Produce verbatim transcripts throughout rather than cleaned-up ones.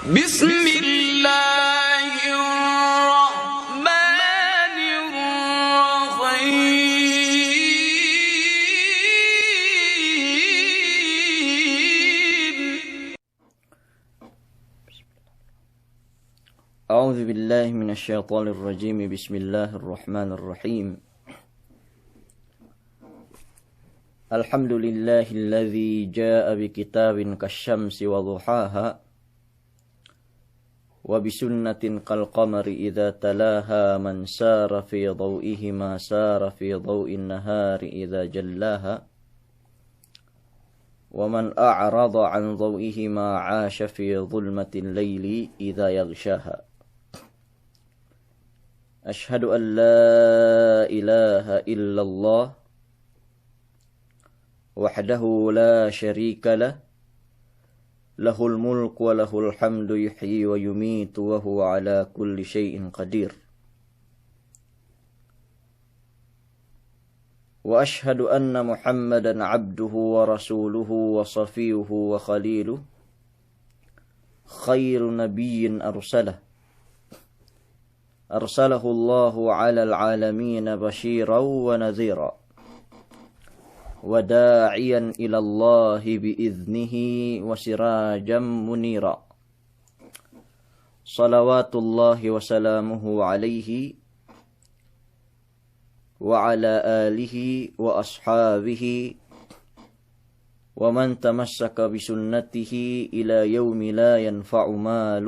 بسم الله الرحمن الرحيم. أعوذ بالله من الشيطان الرجيم. بسم الله الرحمن الرحيم. الحمد لله الذي جاء بكتاب كالشمس وضحاها، وبسنة كالقمر إذا تلاها، من سار في ضوئهما سار في ضوء النهار إذا جلاها، ومن أعرض عن ضوئهما عاش في ظلمة الليل إذا يغشاها. أشهد أن لا إله إلا الله وحده لا شريك له، له الملك وله الحمد يحيي ويميت وهو على كل شيء قدير. وأشهد أن محمدا عبده ورسوله وصفيه وخليله، خير نبي أرسله، أرسله الله على العالمين بشيرا ونذيرا، وداعيا إلى الله بإذنه وسراجا منيرا. صلوات الله وسلامه عليه وعلى آله وأصحابه ومن تمسك بسنته إلى يوم لا ينفع مال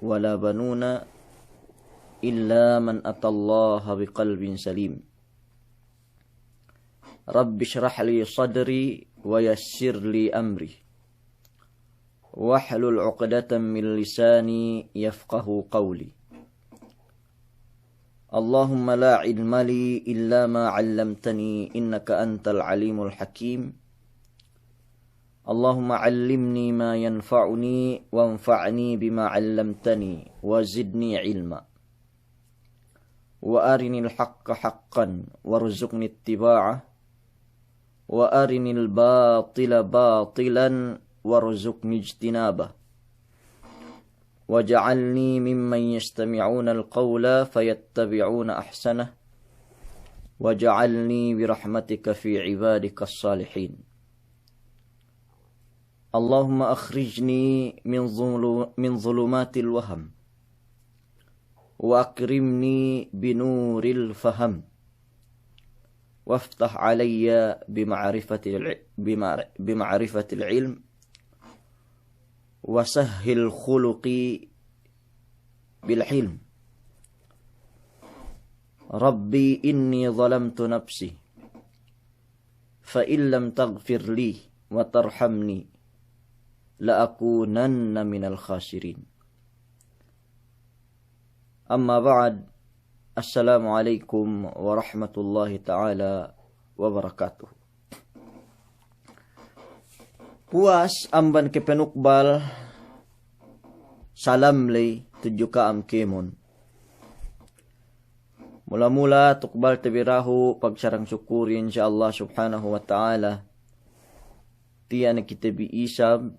ولا بنون إلا من أتى الله بقلب سليم. رب اشرح لي صدري ويسر لي أمري واحلل عقدة من لساني يفقهوا قولي. اللهم لا علم لي إلا ما علمتني إنك أنت العليم الحكيم. اللهم علمني ما ينفعني وانفعني بما علمتني وزدني علما. وأرني الحق حقا وارزقني اتباعه، وأرني الباطل باطلا وارزقني اجتنابه، واجعلني ممن يستمعون القول فيتبعون أحسنه، واجعلني برحمتك في عبادك الصالحين. اللهم أخرجني من ظلو-، من ظلمات الوهم، وأكرمني بنور الفهم، وافتح علي بمعرفة الع-، بمعر-، بمعرفة العلم، وسهل خلقي بالحلم. رب إني ظلمت نفسي، فإن لم تغفر لي وترحمني لأكونن من الخاسرين. أما بعد، السلام عليكم ورحمة الله تعالى وبركاته. Puwas amban kapanukbal salam ley tudju ka'am kēmon. Mula-mula tukbalte bi dahu' pagsarang-sukuri, insya Allah subhanahu wa ta'ala, tiya' ne kite bi isab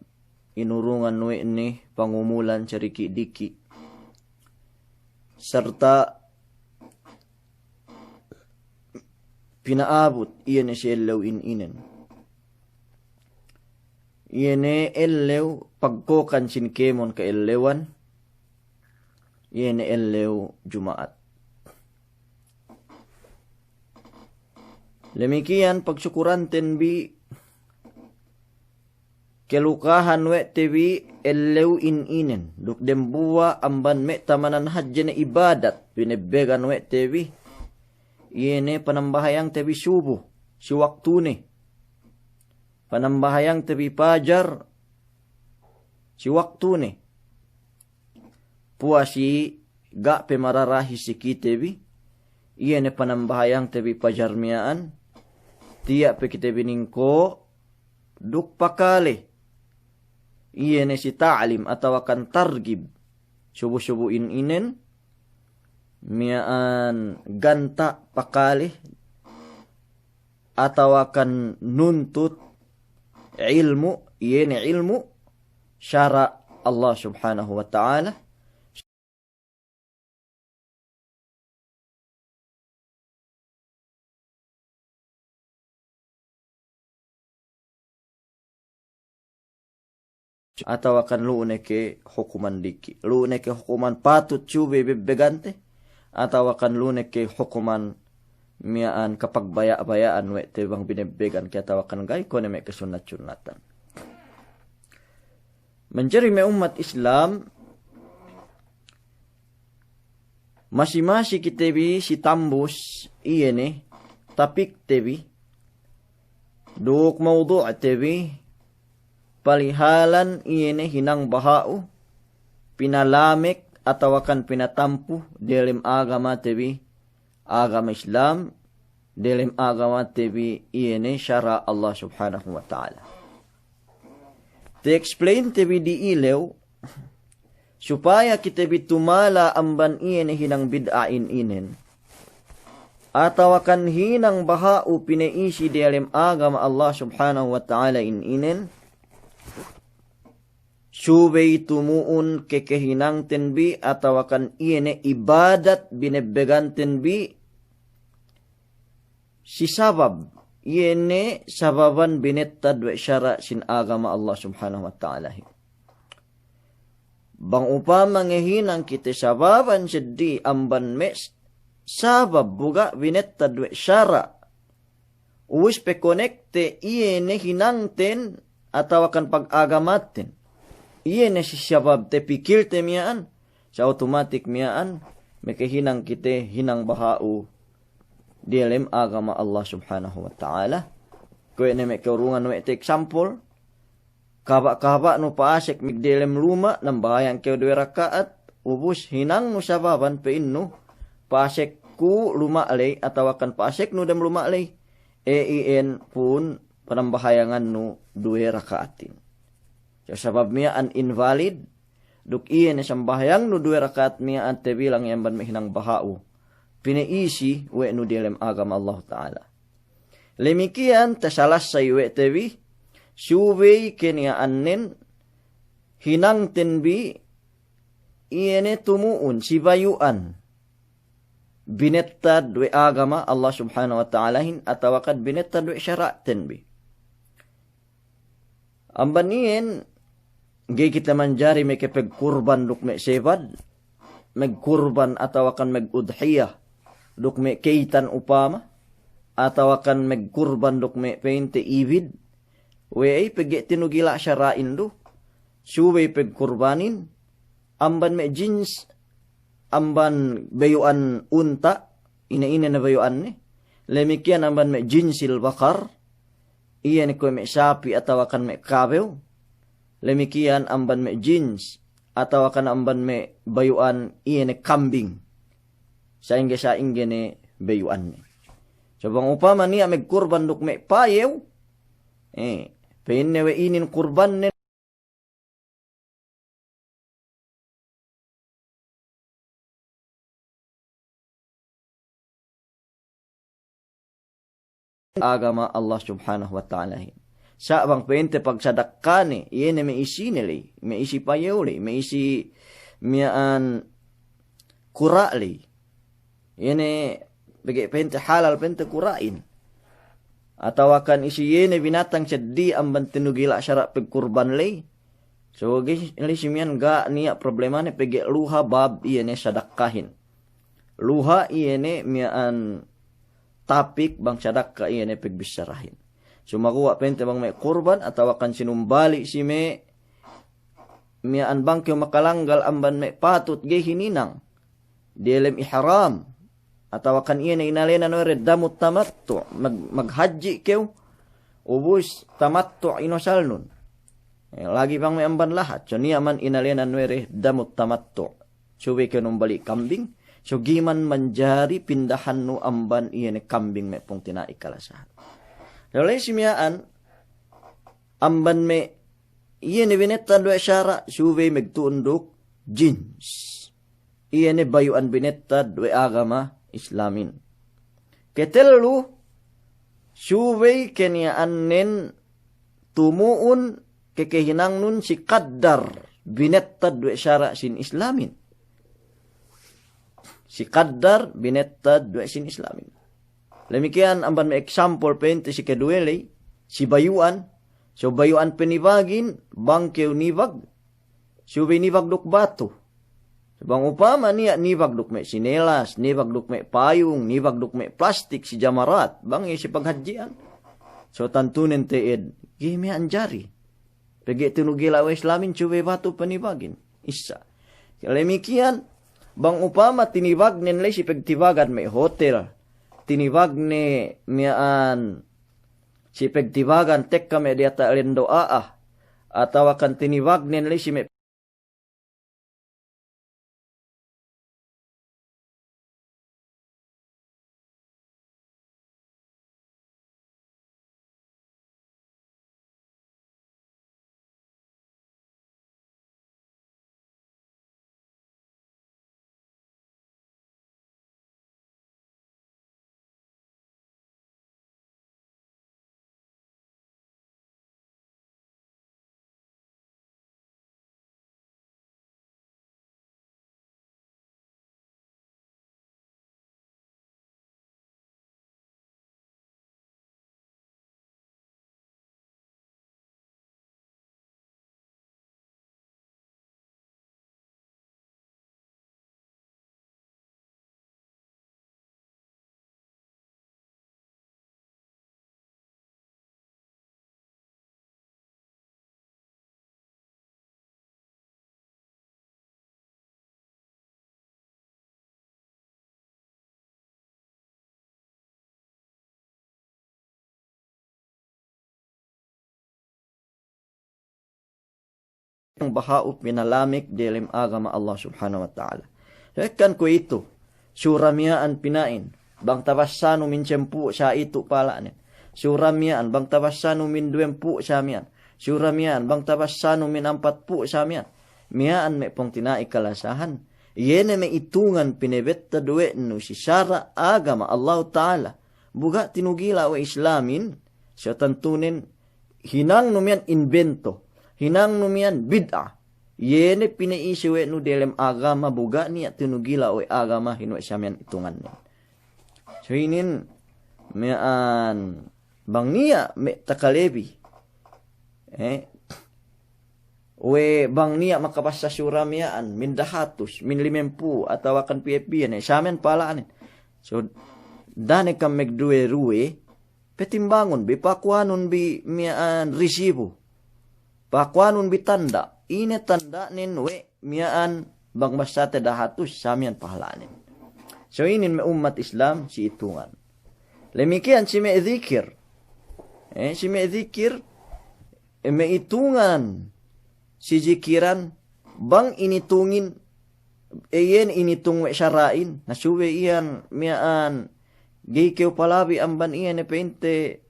inurungan we' ne pangumulan sadiki'-diki'. Sarta' pina'abut iye ne si ellew in inen. Iye ne ellew pagkokan sin kēmon ka'ellewan, iye ne ellew Juma'at. Damikkiyan pagsukuranten bi kalukahan we' te bi ellew in inen, duk dembuwa' amban me' tamanan hadje ne ibadat binebbegan we' te bi, iye ne panambahayangte bi subu si waktune, panambahayangte bi pajar si waktune. Puwas i ga' pe mararahi si kite bi, iye ne panambahayangte bi pajar miya'an, tiya' pe kite bi ningko' duk pakale, iye ne si ta'lim atawakan targib subu-subu in inen, miya'an ganta' pakale atawakan nuntut ilmu', iye ne ilmu' sara' Allah Subhanahu wa Ta'ala. Atawakan lu'u ne ke hukuman diki', lu'u ne ke hukuman patut subey bebbegante, atawakan lu'u ne ke hukuman miya'an kapagbaya'-baya'an we' te bang binebbegan ke atawakan ga'i, kuwe' ne me' kasunnat-sunnatan. Manjari me' ummat Islam, masi-masi kite bi si tambus iye ne tapikte bi, duk mawdu'te bi, palihalan iye ne hinang baha'u pinalamek atawakan pinatampu diyalem agamate bi, agama Islam, diyalem agamate bi iye ne sara' Allah Subhanahu wa Ta'ala. Te-explainte bi di ilew, supaya kite bi tumala amban iye ne hinang bid'ahin inen, atawakan hinang baha'u pine'isi diyalem agama Allah Subhanahu wa Ta'alahin inen, subey tumu'un kekehinangten bi atawakan iye ne ibadat binebbeganten bi si sabab, iye ne sababan binettad we' sara' sin agama Allah Subhanahu wa Ta'alahin. Bang upama ngehinang kite sababan seddi amban me' s-, sabab bu ga' binettad we' sara', ubus pe-connectte iye ne hinangten atawakan pag-agamaten, iye ne si sabab te pikilte miya'an, sa otomatik miya'an mekehinang kite hinang baha'u diyalem agama Allah Subhanahu wa Ta'ala. Kuwe' ne me' keurungan we' te example, kahaba'-kahaba'nu pa'asek magdiyalem luma', nambahayang kew duwe raka'at, ubus hinangnu sababan, pe'innu, pa'asekku luma' ley, atawakan pa'aseknu dem luma' ley, e, iyan pun panambahayangannu duwe raka'atin. So sabab miya'an invalid, duk iye ne sambahayangnu duwe raka'at miya'an tebilang iye amban me' hinang baha'u pine'isi we' nu diyalem agama Allahu Ta'ala. Lemikiyan tasalassay we' te bi, subey keniya'annen hinangten bi iye ne tumu'un si bayu'an binettad we' agama Allah Subhanahu wa Ta'alahin atawakan binettad we' sara'ten bi. Amban iyan, ga'i kite manjari meke pegkurban duk me' sebad, megkurban atawakan megudhiya duk me' keytan upama, atawakan megkurban duk me' pe'inte ibid, we'ey pegge' tinugila' sara'in du, subey pegkurbanin, amban me' jins, amban bayu'an unta', ine-ine ne bayu'anne, lemikiyan amban me' jinsil bakar, iye ne kuwe' me' sapi' atawakan me' kabew, lemikiyan amban me' jins, atawakan amban me' bayu'an iye ne kambing, sa'ingge-sa'ingge ne bayu'anne. So bang upama niya' megkurban duk me' payew, eh, pe'inne we' inin kurbanne agama Allah Subhanahu wa Ta'alahin. Sa' bang pe'inte pagsadakkane, iye ne me' isine ley, me' isi payew ley, me' isi miya'an kura' ley. Iye ne pegge' pe'inte halal pe'inte kura'in. Atawakan isi iye ne binatang seddi amban tinugila' sara' pegkurban ley. So ga'i, ley si miya'an ga' niya' problemane pegge' luha bab iye ne sadakkahin. Luha iye ne miya'an tapik bang sadakka iye ne pegbissarahin. Sumaguwa' pe'inte bang me' kurban atawakan sinumbali' si me' miya'an bang kew makalanggal amban me' patut ga'i hininang diyalem ihram, atawakan iye ne inalenan we' de damut tamattu', mag-, maghadji' kew, ubus tamattu' inosalnun. Eh, lagi' bang me' amban lahat, so niya' man inalenan we' de damut tamattu'. Subey kew numbali' kambing, so giman manjari pindahannu amban iye ne kambing me' pungtina'i kalasahan. Ley si miya'an, amban me' iye ne binettad we' sara', subey megtu'un duk jins. Iye ne bayu'an binettad we' agama Islamin. Ketellu, subey keniya'annen tumu'un kekehinangnun si kaddar binettad we' sara' sin Islamin. Si kaddar binettad we' sin Islamin. Damikkiyan amban me' example pa'inte si keduwe ley, si bayu'an, so bayu'an penibagin, bang kew nibag, subey nibag duk batu. Bang upama niya' nibag duk me' sinelas, nibag duk me' payung, nibag duk me' plastik si jamarat, bang iye si paghadji'an. So tantunen te'ed, ga'i miya'an jari. Pegge' tinugila' we' Islamin subey batu penibagin. Issa. Damikkiyan, bang upama tinibagnen ley si pegtibagan me' hotel, tinibagne miya'an si pegtibagan tekka me' diyata' lendo a'a, atawakan tinibagnen ley si me' Baha'u pinalamik delem agama Allah Subhanahu wa Ta'ala. Ekkan kuwe'itu, sura miya'an pina'in, bang tabassanu min sempū' sa itu pahala'nen. Sura miya'an, bang tabassanu min duwempū' sa miya'an. Sura miya'an, bang tabassanu min ampatpū' sa miya'an. Miya'an me' pungtina'i kalasahan. Iye ne me' itungan pinebettad we' nu si sara' agama Allahu Ta'ala. Bu ga' tinugila' we' Islamin, so tantunen hinangnu miya'an imbento, hinangnu miya'an bid'a. Iye ne pine'ise we' nu delem agama bu ga' niya' tinugila' we' agamahin we' sa miya'an itungannen. So inin miya'an bang niya' me' takalebi. Eh, we' bang niya' makabassa sura miya'an, min dahatus, min limempū', atawakan piye-piye ne, sa miya'an pahala'nen. So, da'a ne kam magduwe-ruwe, petimbangun bi, pakuwanun bi miya'an risibu. Pakuwanun bi tanda'. Ine tanda'nen we' miya'an bang bassate dahatus, sa miya'an pahala'nen. So inin me' ummat Islam si itungan. Damikkiyan si me' dikir. Eh, si me' dikir, eh, me' itungan si dikiran, bang initungin, eh, iyan initung we' sara'in, na subey iyan miya'an, ga'i kew palabi amban iyan ne pa'inte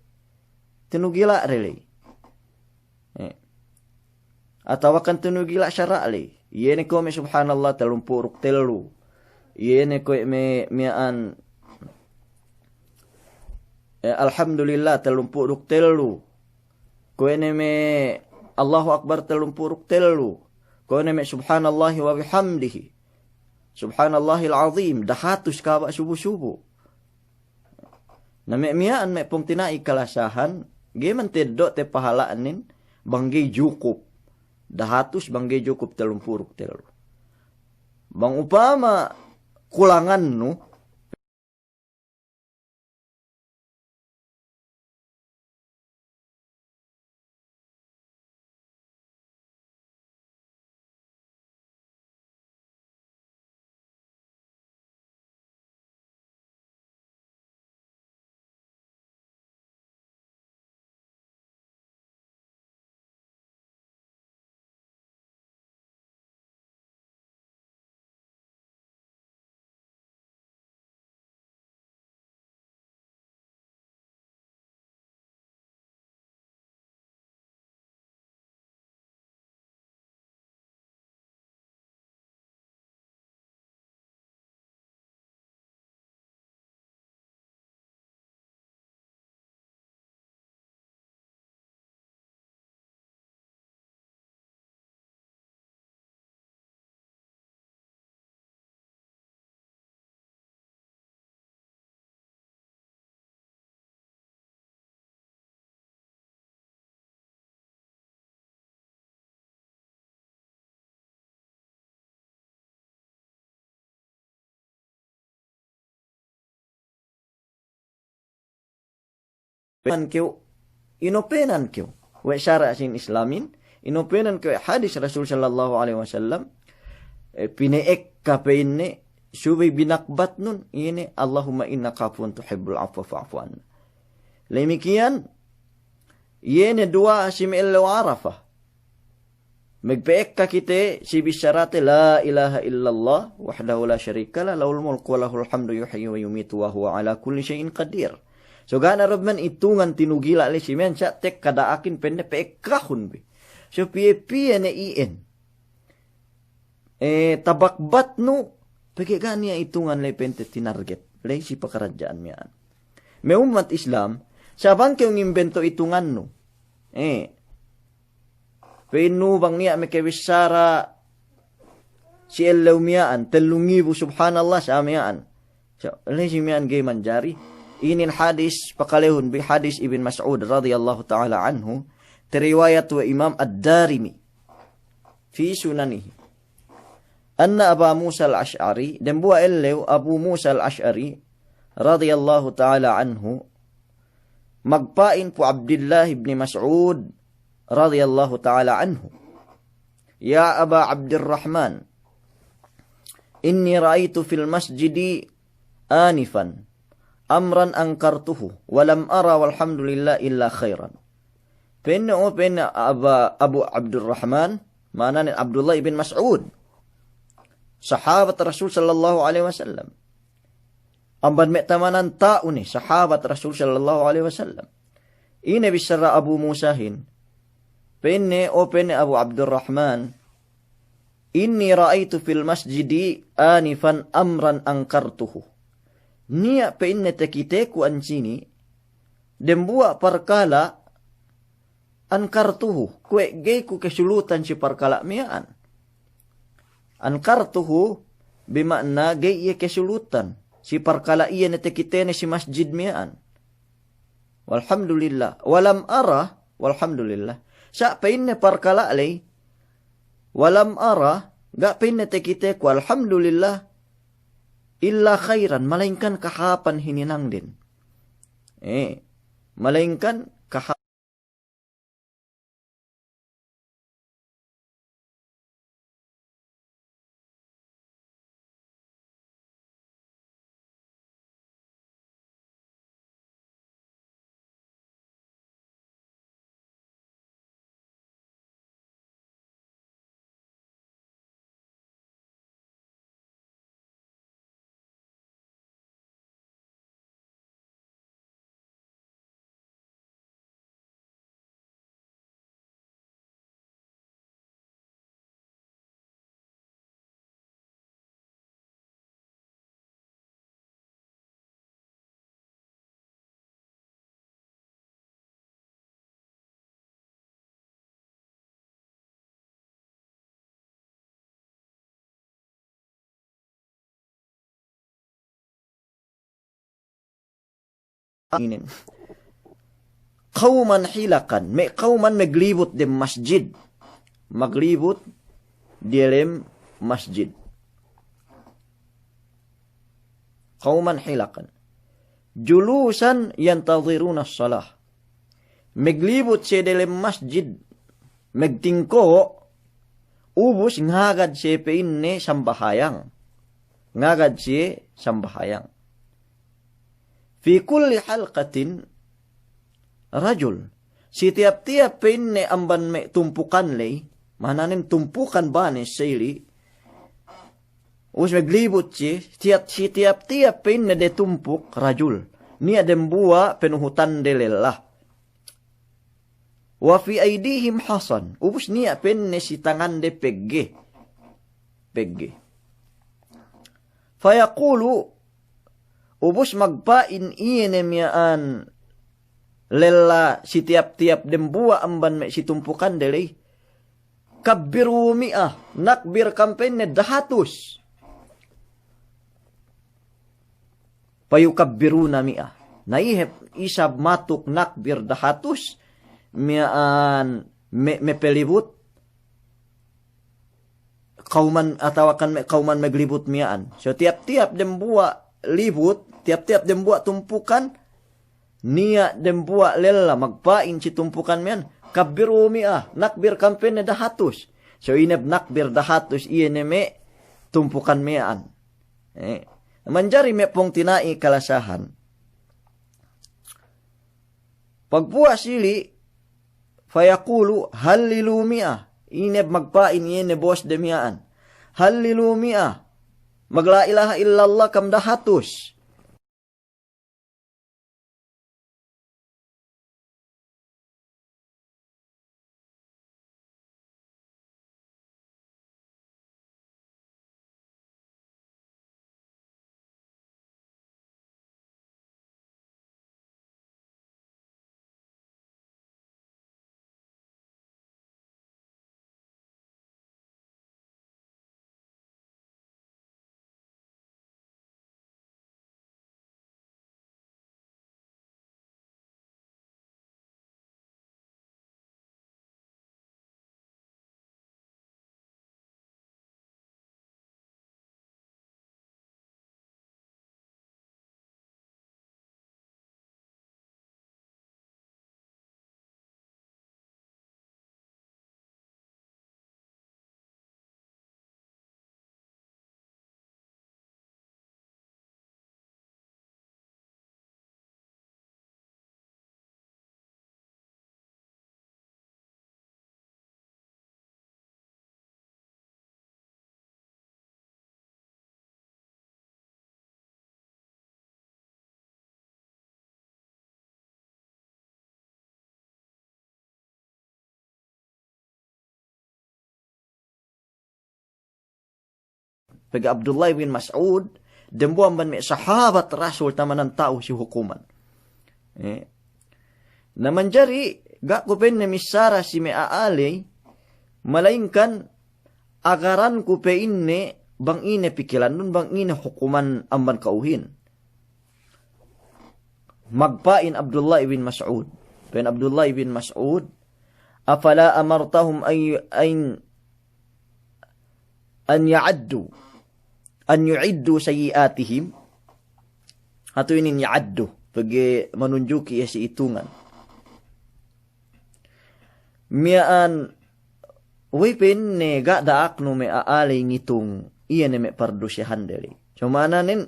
tinugila' de ley. Eh. Atawakan tinugila' sara' ley. Iye ne kuwe' me' subhanallah tellumpū' duk tellu. Iye ne kuwe' me' miya'an, eh, alhamdulillah tellumpū' duk tellu. Kuwe' ne me' Allahu Akbar tellumpū' duk tellu. Kuwe' ne me' subhanallahi wa bihamdihi. Subhanallahil azim. Dahatus kaba' subu-subu. Na me' miya'an me' pungtina'i kalasahan, ga'i man teddo' te pahala'nen, bang ga'i jukup dahatus, bang ga'i jukup tellumpū' duk tellu. Bang upama kulangannu, Penan kew, inopenan kew we' sara' sin Islamin, inopenan kew we' hadis Rasul sallallahu alaihi wasallam, eh, pine'ekka pa'inne, subey binakbatnun, ine, "Allahumma innaka afuwun tuhibbul afwa fa'fu anna." Damikkiyan, iye ne duwa'a si me' ellew Arafa. Magpe'ekka kite si bissarate, "La ilaha illallah, wahdahu la sharika lah, lahul mulku wa lahul hamdu, yuhyi wa yumitu, wa huwa ala kulli shay'in qadir." So ga' ne rabban itungan tinugila' le si me'an, sa' tekka da'akin pa'inne pe'ekkahun bi. So piye-piye ne iyan, eh, tabakbatnu, pegge' ga' niya' itungan le pa'inte tinarget le si pakaradja'an miya'an. Me' ummat Islam, sa' bang kew ngimbento itungannu, eh, pa'innu bang niya' makabissara si ellew miya'an, tellu ngibu, subhanallah, sa' miya'an. Sa', la'i si miya'an ga'i manjari. Inin hadis, pakalehun bi hadis Ibn Mas'ud radiyallahu ta'ala anhu, tariwayat we' Imam Ad-Darimi fi Sunanihi. Anna Aba Musa Al-Ash'ari, dembuwa' ellew Abu Musa Al-Ash'ari radiyallahu ta'ala anhu, magpa'in pu Abdillah ibn Mas'ud radiyallahu ta'ala anhu, "Ya Aba Abdirrahman, inni ra'aitu fil masjidi anifan amran ankartuhu, wa lam ara walhamdulillah illa khairan." Pa'inne, o pa'inne Aba, Abu Abdurrahman, ma'ananen Abdullah ibn Mas'ud, sahabat Rasul sallallahu alaihi wasallam. Amban me' tamanan ta'u ne, sahabat Rasul sallallahu alaihi wasallam. Ine bissara Abu Musahin? Pa'inne, o pa'inne Abu Abdurrahman, "Inni ra'aitu fil masjidi anifan amran ankartuhu." Niya' pa'inne takiteku ensini', dembuwa' parkala' ankartuhu, kuwe' ga'i ku kasulutan si parkala' miya'an. Ankartuhu, bima'na ga'i iye kasulutan si parkala' iye ne takitene si masjid miya'an. Walhamdulillah. Wa lam ara, walhamdulillah. Sa' pa'inne parkala' ley, wa lam ara, ga' pa'inne takiteku, alhamdulillah, illa khairan, malaingkan kahāpan hininangden. Eh, malaingkan kahā- Inin. Qawman hilaqan, me' qawman maglibut dem masjid. Maglibut diyalem masjid. Qawman hilaqan. Julusan yantadhiruna as-salah. Maglibut siye diyalem masjid, magtingko', ubus ngagad siye pa'inne sambahayang. Ngagad siye sambahayang. Fi kulli halqatin rajul. Si tiyap-tiyap pa'inne amban me' tumpukan ley, ma'ananen tumpukan bane seyli, ubus maglibut siye, tiyap, si tiyap-tiyap pa'inne de tumpuk, rajul. Niya' dembuwa' panuhutande lella. Wa fi aydihim hasan. Ubus niya' pa'inne si tangande pegge. Pegge. Fayaqulu, ubus magpa'in iye ne miya'an lella si tiyap-tiyap dembuwa' amban me' si tumpukande ley. Kabbiru mi'a, nakbir kam pa'inne dahatus. Fayukabbiruna mi'a. Na iye hep isab matuk nakbir dahatus, miya'an me', me' palibut kawman atawakan me', kawman maglibut miya'an. So tiyap-tiyap dembuwa' libut, tiyap-tiyap dembuwa' tumpukan, niya' dembuwa' lella magpa'in si tumpukan miya'an, kabbiru mi'a, nakbir kam pa'inne dahatus. So ineb nakbir dahatus iye ne me' tumpukan miya'an. Eh, manjari me' pungtina'i kalasahan. Pagpuwas ili', fayaqulu, hallilu mi'a. Ineb magpa'in iye ne bosde miya'an. Hallilu mi'a. Mag la ilaha illallah kam dahatus. Pegge' Abdullah bin Mas'ud, dembuwa' amban me' sahabat Rasul tamanan ta'u si hukuman. Eh. Na manjari, ga' ku pa'inne missara si me' a'a ley, malayingkan agaranku pa'inne bang ine pikilannun, bang ine hukuman amban ka'uhin. Magpa'in Abdullah ibn Mas'ud. Pa'in Abdullah ibn Mas'ud, "Afala amartahum an yu-, an, an ya'addu, an yu'iddu sayyi'atihim?" Hatu inin ya'addu, pegge' manunjuki iye si itungan. Miya'an, we' pa'inne ga' da'aknu me' a'a ley ngitung iye ne me' pardusehande ley. Cuma ma'ananen,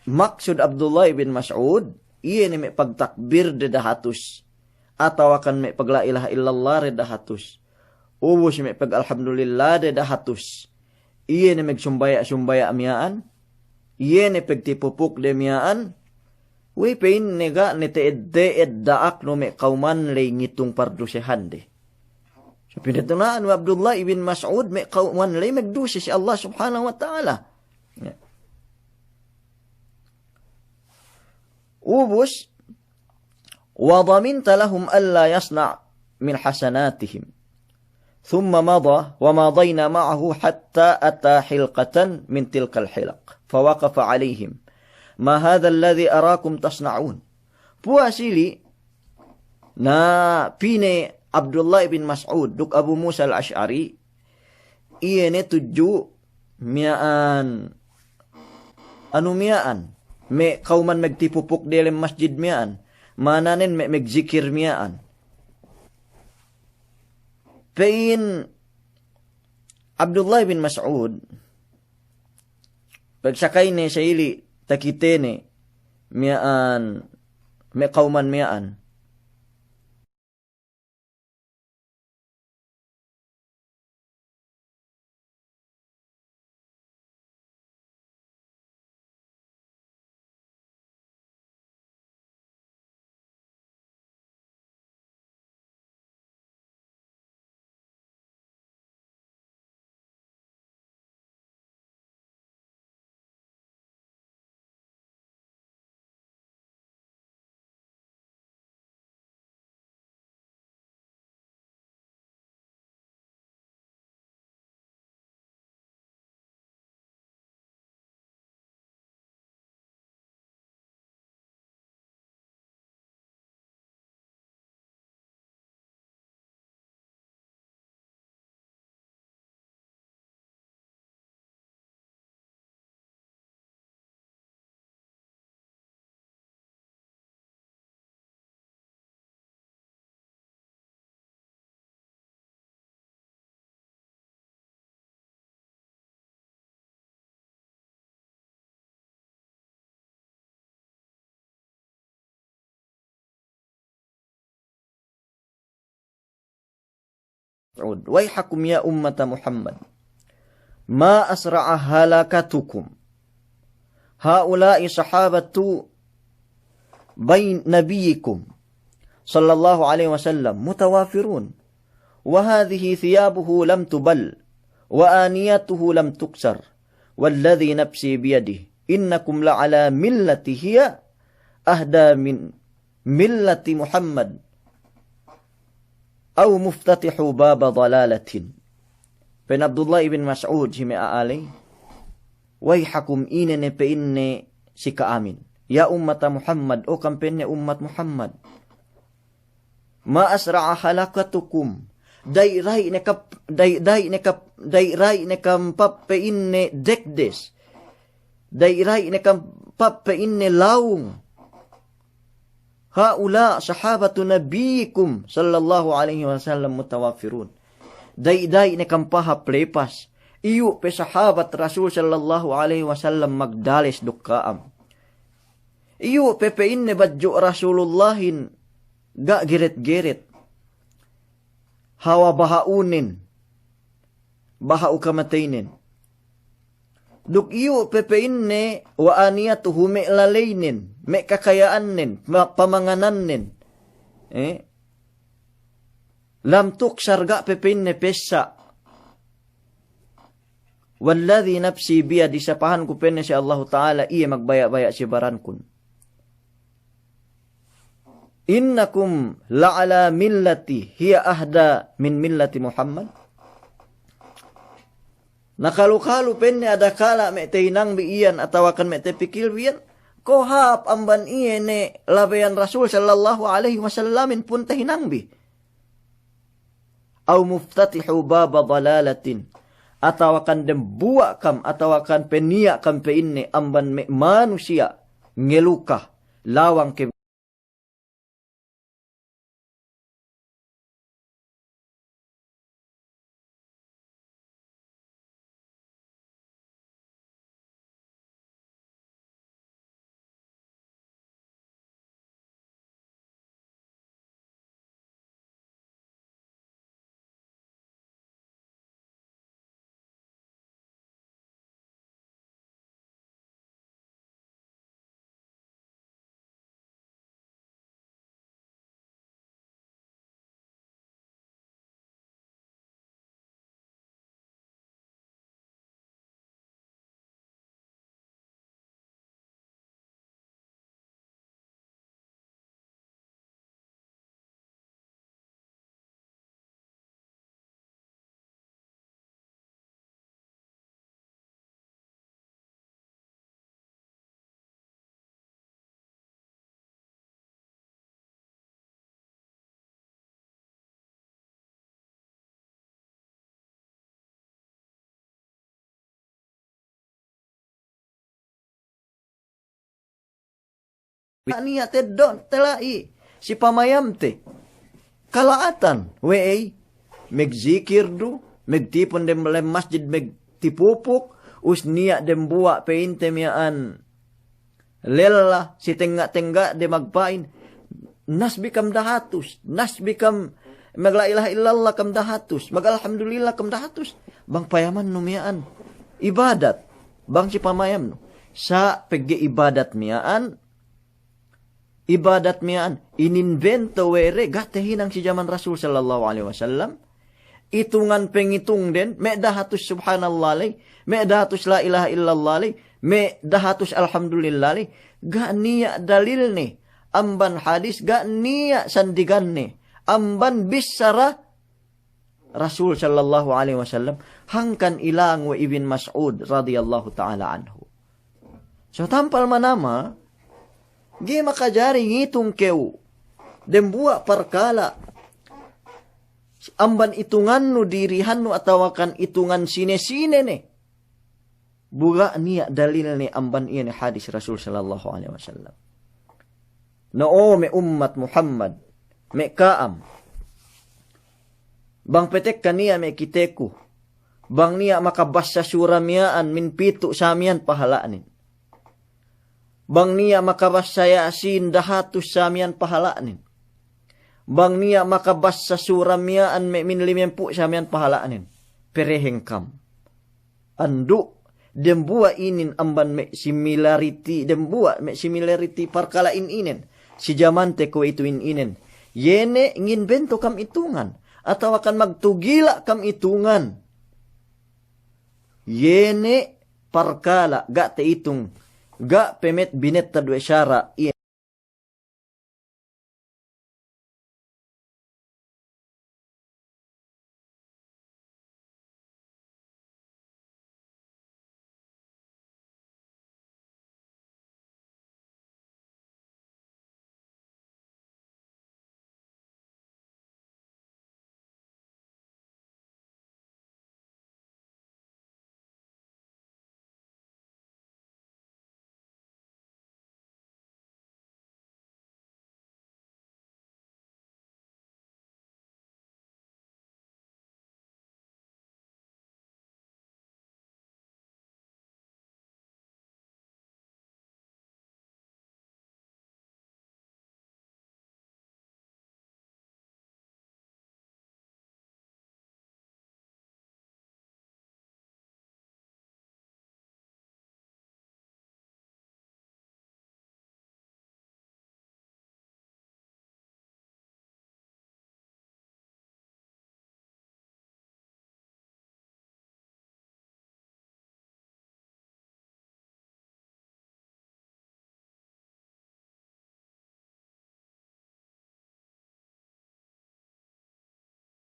maksud Abdullah ibn Mas'ud, iye ne me' pagtakbirde dahatus, atawakan me' pag la ilaha illallah de dahatus, ubus me' pag alhamdulillahde dahatus, iye ne magsumbaya'-sumbaya' miya'an, iye ne pagtipupukde miya'an, we' pa'inne ga' ne te'ed-te'ed da'aknu me' kawman ley ngitung pardusehande. So pinatuna'an we' Abdullah ibn Mas'ud me' kawman ley magduse si Allah Subhanahu wa Ta'ala. Ya. Ubus, "Wa dhaminta lahum alla yasna' min hasanatihim." Thumma madha, wa madhayna ma'ahu hatta ata hilqatan min tilkal hilaq. Fa waqafa alayhim. "Ma hadha alladhi arakum tasna'un?" Puwas ili', na pa'in Abdullah bin Mas'ud duk Abu Musa al-Ash'ari, iye ne tudju miya'an, anu miya'an, me' kawman magtipupuk diyalem masjid miya'an, ma'ananen me' magzikir miya'an. Pa'in Abdullah bin Mas'ud, pagsakayne sa ili' takitene miya'an, me' kawman miya'an. مسعود: ويحكم يا أمة محمد، ما أسرع هلكتكم، هؤلاء صحابة بين نبيكم صلى الله عليه وسلم متوافرون، وهذه ثيابه لم تبل، وآنيته لم تكسر، والذي نفسي بيده، إنكم لعلى ملة هي أهدى من ملة محمد، أو مفتتح باب ضلالة. Pa'in Abdullah ibn Mas'ud si me' a'a ley, "Wayhakum," ine ne pa'inne si ka'amin. "Ya ummata Muhammad," o kam pa'inne ummat Muhammad. "Ma asra'a halakatukum." Da'i-da'i ne kap-, da'i-da'i ne kap-, da'i-da'i ne kam pa'inne dekdes. Da'i-da'i ne kam pa'inne lawung. "Ha'ula sahabatu nabiyyikum sallallahu alaihi wasallam mutawaffirun." Da'i-da'i ne kam pahāp lepas. Iyu' pe sahabat Rasul sallallahu alaihi wasallam magdales duk ka'am. Iyu' pe pa'inne badju' Rasulullahin ga' geret-geret. Hawal baha'unen, baha'u kamateynen. Duk iyu' pe pa'inne wa aniyatuhu, me' laleynen, me' kakaya'annen, ma-, pamanganannen. Eh? Lam tuksar, ga' pe pa'inne pessa'. "Walladhi nafsi biyadih," sapahanku pa'inne si Allahu Ta'ala, iye magbaya'-baya' si barankun. "Innakum la'ala millati hiya ahda min millati Muhammad." Na kalu-kalu pa'inne adakala' me' tahinangbi iyan atawakan me' tapikilbi iyan, ko' hāp amban iye ne labeyan Rasul sallallahu alaihi wasallamin pun tahinangbi. "Aw muftatihu baba dalalatin," atawakan dembuwa' kam, atawakan peniya' kam pa'inne amban me' manusiya' ngeluka lawang ke Niya' teddon, tela'i si pamayamte. Kala'atan we' ey, megzikir du, megtipun dem lem masjid, megtipupuk, us niya' dembuwa' pa'inte miya'an lella si tengga'-tengga' de magpa'in, nasbi kam dahatus, nasbi kam, mag la ilaha illallah kam dahatus, mag alhamdulillah kam dahatus. Bang payamannu miya'an ibadat, bang si pamayamnu. Sa' pegge' ibadat miya'an, ibadat miya'an inimbento we' de, ga' tahinang si jaman Rasul sallallahu alaihi wasallam. Itungan pengitungden, me' dahatus subhanallah ley, me' dahatus la ilaha illallah ley, me' dahatus alhamdulillah ley, ga' niya' dalilne amban hadis, ga' niya' sandiganne amban bissara Rasul sallallahu alaihi wasallam, hangkan ilang we' Ibn Mas'ud radiyallahu ta'ala anhu. So tampal manama, ga'i makajari ngitung kew dembuwa' parkala' amban itungannu dirihannu atawakan itungan sine-sine ne. Bu ga' niya' dalilne amban iye ne hadis Rasul sallallahu alaihi wasallam. Na o me' ummat Muhammad, me' ka'am, bang petekka niya' me' kiteku, bang niya' makabassa sura miya'an min pitu' sa miya'an pahala'nen. Bang niya' makabassa Yasin dahatus sa miya'an pahala'nen. bang niya' makabassa sura miya'an me' min limempū' sa miya'an pahala'nen. Pereheng kam. Andu', dembuwa' inin amban me' similariti, dembuwa' me' similariti parkala' in inen. Si jamante kuwe'itu in inen. Iye ne ngin bento kam itungan. Atawa kan magtugila' kam itungan. Iye ne parkala' ga' te'itung, ga' pe met binettad we' sara', iye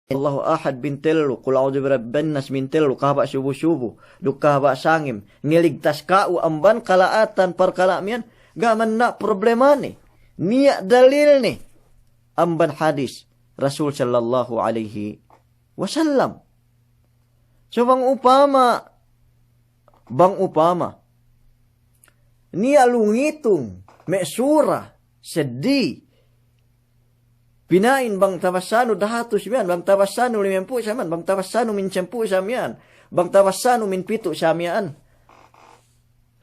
Allahu Ahad mintellu, Qul a'udzu birabbin nas mintellu, kahaba' subu-subu, duk kahaba' sangem, ngeligtas ka'u amban kala'atan parkala' miya'an, ga' manna' problemane. Niya' dalilne amban hadis Rasul sallallahu alaihi wasallam. So bang upama, bang upama, niya' lu ngitung me' sura seddi, pina'in bang tabassanu dahatus miya'an, bang tabassanu limempū' sa miya'an, bang tabassanu min sempū' sa miya'an, bang tabassanu min pitu' sa miya'an.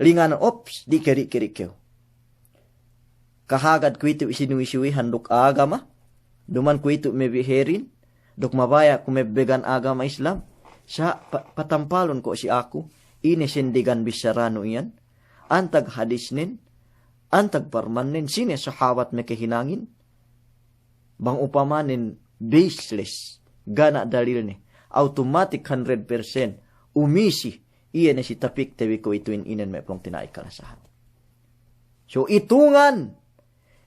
Lingan, ops, di' kew, di' kew, di' kew. Kahagad kuwe'itu sinuwi-suwihan duk agama, duma'in kuwe'itu mebiherin, duk mabaya' ku mebbegan agama Islam, sa' pa-, patampalun ko' si aku, ine sindigan bissaranu iyan, antag hadisnen, antag parmannen, sine sahabat mekehinangin, bang upamanen baseless, ga' ne dalilne, automatic hundred percent, umisi, iye ne si tapikte bi kuwe'itu in inen me' pungtina'i kalasahan. So itungan,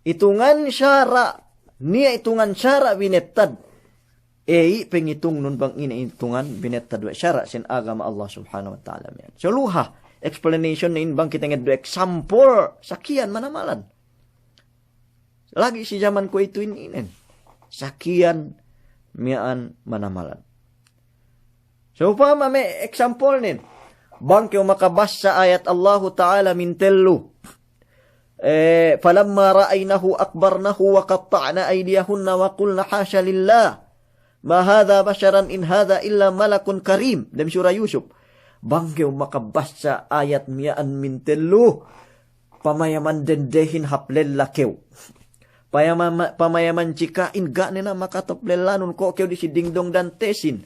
itungan sara', niya' itungan sara' binettad. Ey, pengitungnun bang ine itungan binettad we' sara' sin agama Allah Subhanahu wa Ta'ala miya'an. So luha, explanation ne in bang kite ngeddo' example, sakiyan manamalan. Lagi' si jaman kuwe'itu in inen. Sakiyan miya'an manamalan. So upama me' example nen. Bang kew makabassa ayat Allahu Ta'ala mintellu. Eh, falamma ra'aynahu akbarnahu wa qatta'na aydiyahunna wa qulna hasha lillah. Ma hadha basharan in hadha illa malakun karim. Dem sura Yusuf. Bang kew makabassa ayat miya'an mintellu. Pamayaman dendehin hap lella kew. Payama-, pamayaman cika'in ga' ne na makatop lellanun ko' kew di si dingdong dantesin.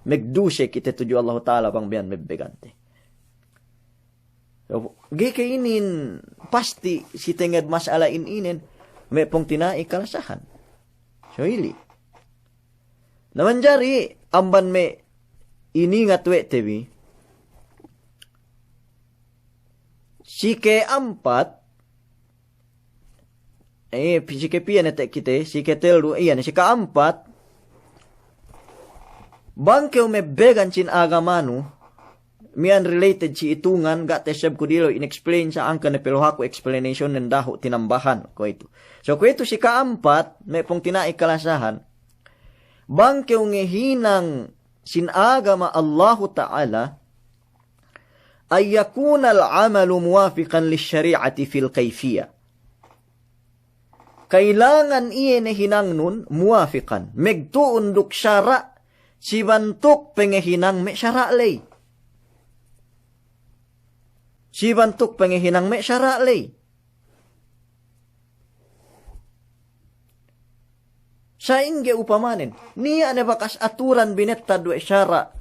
magduse kite tudju Allahu Ta'ala bang miya'an magbegante. So, ga'i ke inin pasti' si tenged mas'ala in inen, me' pungtina'i kalasahan. So ili'. Na manjari amban me' iningat we' te bi, si ke'ampat, eh, si kepiye ne te' kite, si ketellu, iye ne, si ke'ampat, bang kew mabbegan sin agamanu, miya'an related si itungan, ga' tesebku dilew in-explain sa' angkan ne peluhaku explanation nen dahu' tinambahan, kuwe'itu. So, kuwe'itu si ke'ampat, me' pungtina'i kalasahan, bang kew ngahinang sin agama Allahu Ta'ala, an yakunal amalu muwafiqan lish-shari'ati fil kayfiyah. Kailangan iye ne hinangnun muwafiqan, magtu'un duk sara', si bantuk pangahinang me' sara' ley. Si bantuk pangahinang me' sara' ley. Sa'ingge upamanen, niya' ne bakas aturan binettad we' sara',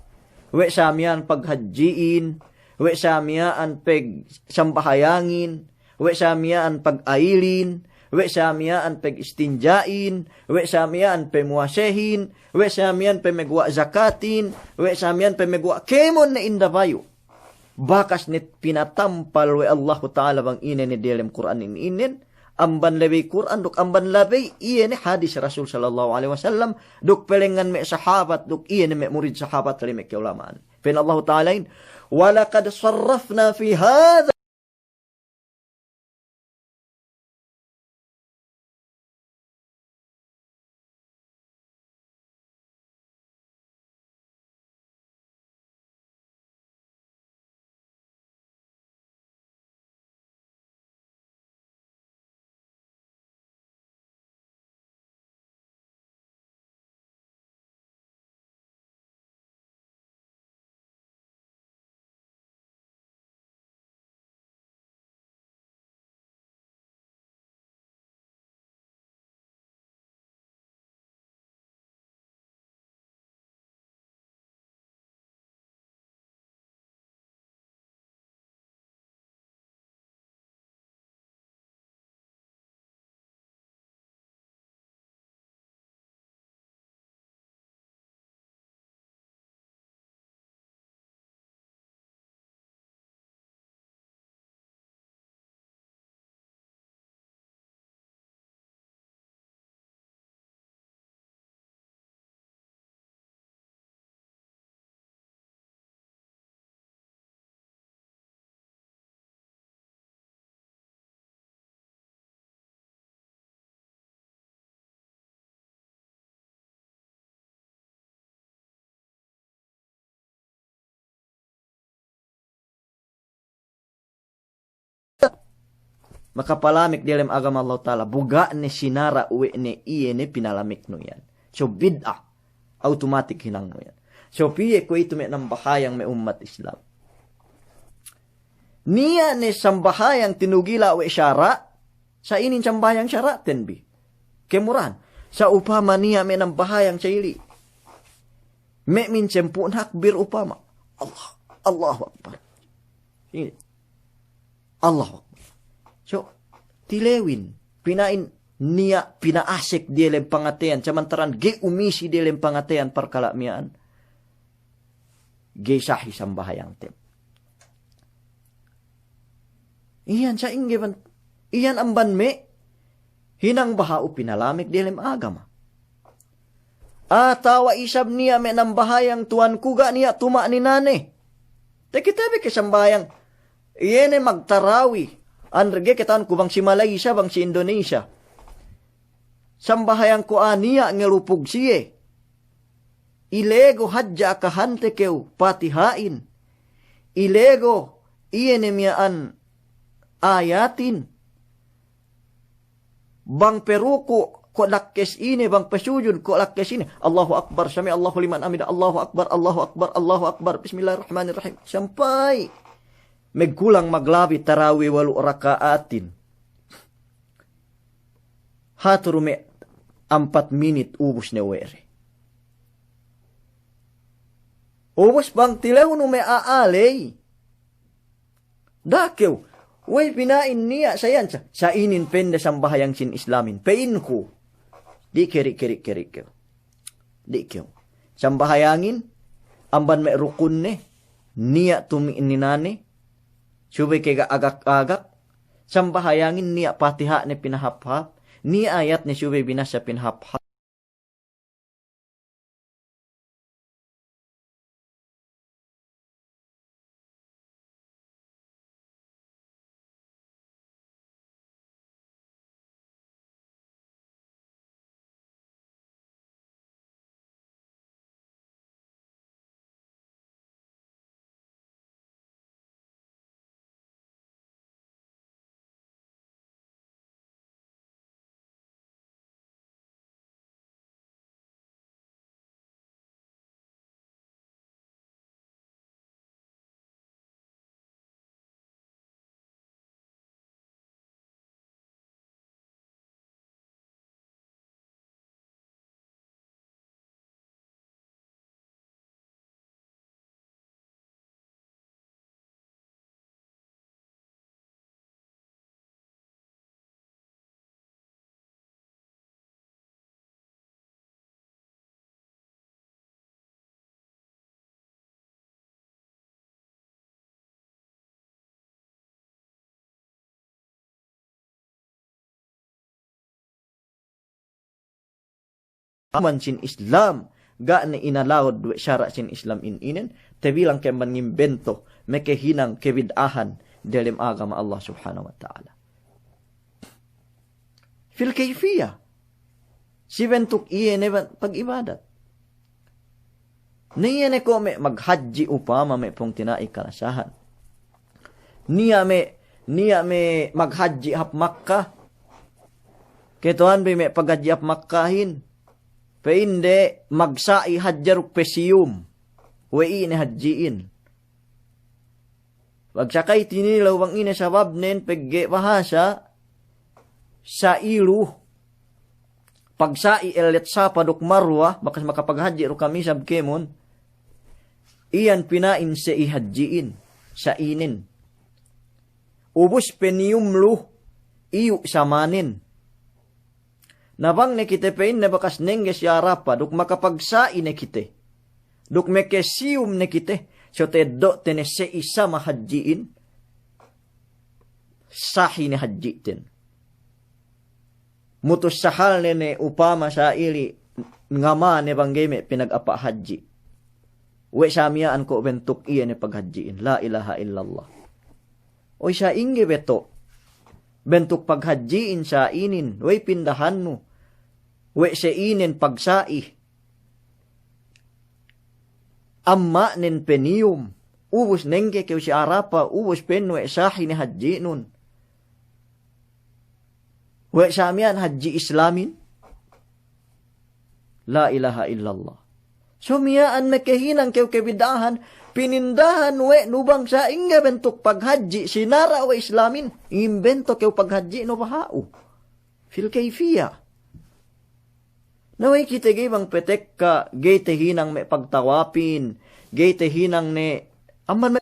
we' sa miya'an paghadji'in, we' sa miya'an pagsambahayangin, we' sa miya'an pag-ailin, we' sa miya'an pag-istinja'in, we' sa miya'an pamuwasehin, we' sa miya'an pamaguwa' zakatin, we' sa miya'an pamaguwa' kēmon ne indabayu. Bakas ne pinatampal we' Allahu Ta'ala bang ine ne diyalem Kur'an in inen, amban labey Kur'an duk amban labey iye ne hadis Rasul sallallahu alaihi wasallam, duk palengngan me' sahabat, duk iye ne me' murid sahabat ley me' ka'ulama'an. Pa'in Allahu Ta'alahin, "Wa laqad sarrafna fi hadha." Makapalamek diyalem agama Allahu Ta'ala, bu ga' ne sinara' we' ne iye ne pinalameknu iyan. So bid'a, automatic hinangnu iyan. So piye kuwe'itu me' nambahayang me' ummat Islam. Niya' ne sambahayang tinugila' we' sara', sa' inin sambahayang sara'ten bi. Kemurahan. Sa' upama niya' me' nambahayang sa' ili'. Me' minsempu' nakbir upama. Allah, Allahu Akbar. Ini. Allahu Akbar. So, tilewin. Pina'in niya' pina'asek diyalem pangateyan. Samantaran ga'i umisi diyalem pangateyan parkala' miya'an. Ga'i sahi sambahayangten. Iyan sa'ingge ban, iyan amban me' hinang baha'u pinalamek diyalem agama. Atawa isab niya' me' nambahayang tuwanku ga' niya' tuma'ninane. Takite bi ke sambahayang. Iye ne magtarawi. Andre ga'i kata'uhanku bang si Malaysia, bang si Indonesia. Sambahayang ko' a niya' ngelupug siye. Ilego hadja akahante kew Patiha'in. Ilego iye ne miya'an ayatin. Bang peruku' ko' lakkes ine, bang pesujud ko' lakkes ine. Allahu Akbar, sami'allahu liman hamidah, Allahu Akbar, Allahu Akbar, Allahu Akbar, Bismillahirrahmanirrahim. Sampay magkulang maglabi tarawi walu' raka'atin. Hatu du me' ampat minit ubus ne we' de. Ubus bang tilewnu me' a'a ley. Da'a kew, wey pina'in niya' sa iyan sa, sa inin pende sambahayang sin Islamin, pe'inku. Di' ke, di' ke, di' ke, di' kew. Di' kew. Sambahayangin, amban me' rukunne, niya' tumi'ninane, subey ke ga' agak-agak, sambahayangin niya' Patiha'ne pinahap-hap, niya' ayatne subey binasa pinahap-hap. Aman sin Islam, ga' ne inalawad we' sara' sin Islam in inen, tabilang ke amban ngimbento, makahinang kabid'ahan delem agama Allah Subhanahu wa Ta'ala. Fil kayfiyah. Si bentuk iye ne ba-, pag'ibadat. Niya' ne ko' me' maghadji' upama me' pungtina'i kalasahan. Niya' me', niya' me' maghadji' hap Makka. Kata'uhanbi me' paghadji' hap Makkahin. Pa'inde magsa'i hadja duk pasiyum. We'ey ne hadji'in. Pagsakay tinilew bang ine sababnen pegge' bahasa sa'i lu. Pagsa'i ellet Safa duk Marwa, bakas makapaghadji' du kami isab kēmon. Iyan pina'in sa'i hadji'in, sa'inen. Ubus paniyum lu, iyu' samanen. Na bang ne kite pa'inne bakas nengge si Arapa, duk makapagsa'i ne kite. Duk makasiyum ne kite, so teddo'te ne sa'i sama hadji'in, sahi ne hadji'ten. Mutus sahalne ne upama sa'ili ngama ne bang ga'i me' pinagapa' hadji'. We' sa miya'an ko' bentuk iye ne paghadji'in. La ilaha illallah. Oy, sa'ingge beto' bentuk paghadji'in sa'inin, we'ey pindahannu? We' sa'inen pagsa'i. Amma'nen paniyum. Ubus nengge kew si Arapa, ubus pa'innu we' sahi ne hadji'nun. We' sa miya'an hadji' Islamin. La ilaha illallah. So miya'an makahinang kew kabid'ahan, pinindahan we' nu bang sa'ingge bentuk paghadji' sinara' we' Islamin, imbento kew paghadji'nu baha'u. Fil kayfiyah. Na we'ey kite ga'i bang patekka, ga'i tahinang me' pagtawapin, ga'i tahinang ne, amban me'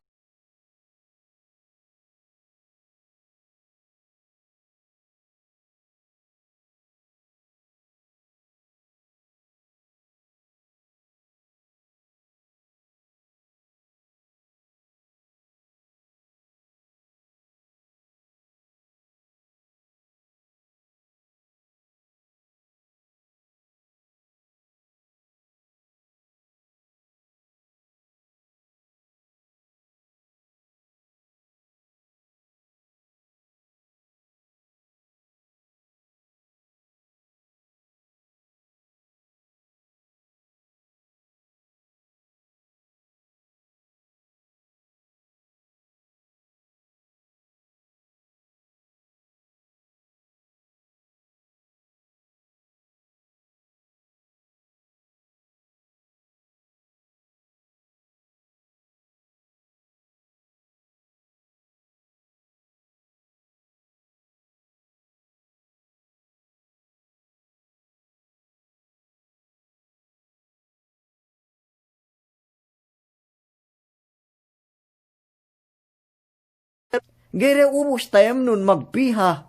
Ga'i de ubus tayemnun magpiha.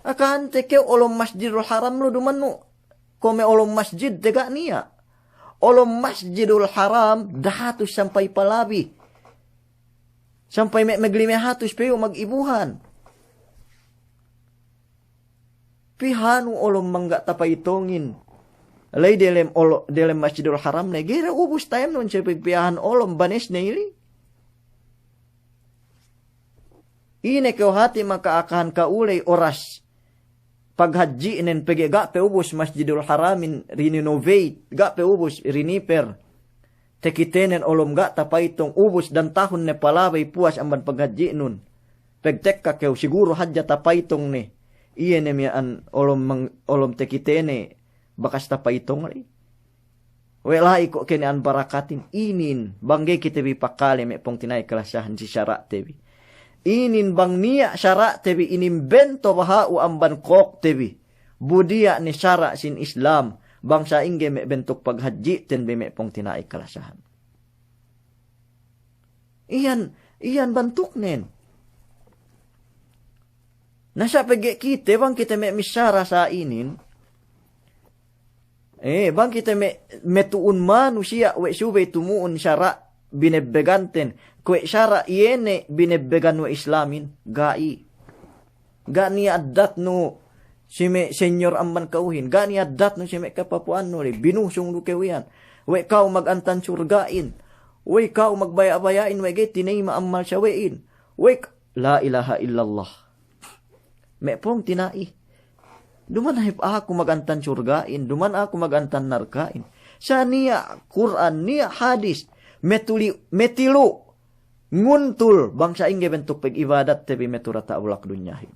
Akahante kew olom Masjidul Haram lu duma'in nu. Kuwe' me' olom masjid te ga' niya'. Olom Masjidul Haram dahatus sampay palabi. Sampay me' maglime hatus pe iyu' magibuhan. Pihanu olom mangga' tapaytongin. La'i delem olo-, delem Masjidul Haram ne, ga'i de ubus tayemnun si pagpihahan olom banes ne ili. Ine kew hati' maka'akahan ka'u ley oras paghadji'nen pegge' ga' pe ubus Masjidul Haramin rirenovate, ga' pe ubus riniper. Takitenen olom ga' tapaytong, ubus dan tahun ne palabey puwas amban paghadji'nun. Pegtekka kew siguru hadja tapaytong ne. Iye ne miya'an olom mang-, olom takitene bakas tapaytong ley. We' la'i ko' kene an barakatin, inin bang ga'i kite bi pakale me' pungtina'i kalasahan si sara'te bi. Inin bang niya' sara'te bi inimbento baha'u amban kōkte bi. Bu diya' ne sara' sin Islam, bang sa'ingge me' bentuk paghadji'ten bi me' pungtina'i kalasahan. Iyan, iyan bantuknen. Na sa' pegge' kite, bang kite me' missara sa' inin. Eh, bang kite me', me' tu'un manusiya' we' subey tumu'un sara' binebbeganten, kuwe' sara' iye ne binebbegan we' Islamin, ga'i. Ga' niya' addatnu si me' senyor amban ka'uhin, ga' niya' addatnu si me' kapapu'annu ley, binusung du kew iyan. We' ka'u magantan surga'in, we' ka'u magbaya'-baya'in, we' ga'i tineyma' ammal sawe'in, we' k-, la ilaha illallah. Me' pungtina'i. Duma'in hep aku magantan surga'in, duma'in aku magantan narka'in. Sa' niya' Kur'an, niya' hadis, metuli-, metilu', nguntul, bang sa'ingge bentuk pag'ibadatte bi metu diyata' bulak dunyahin.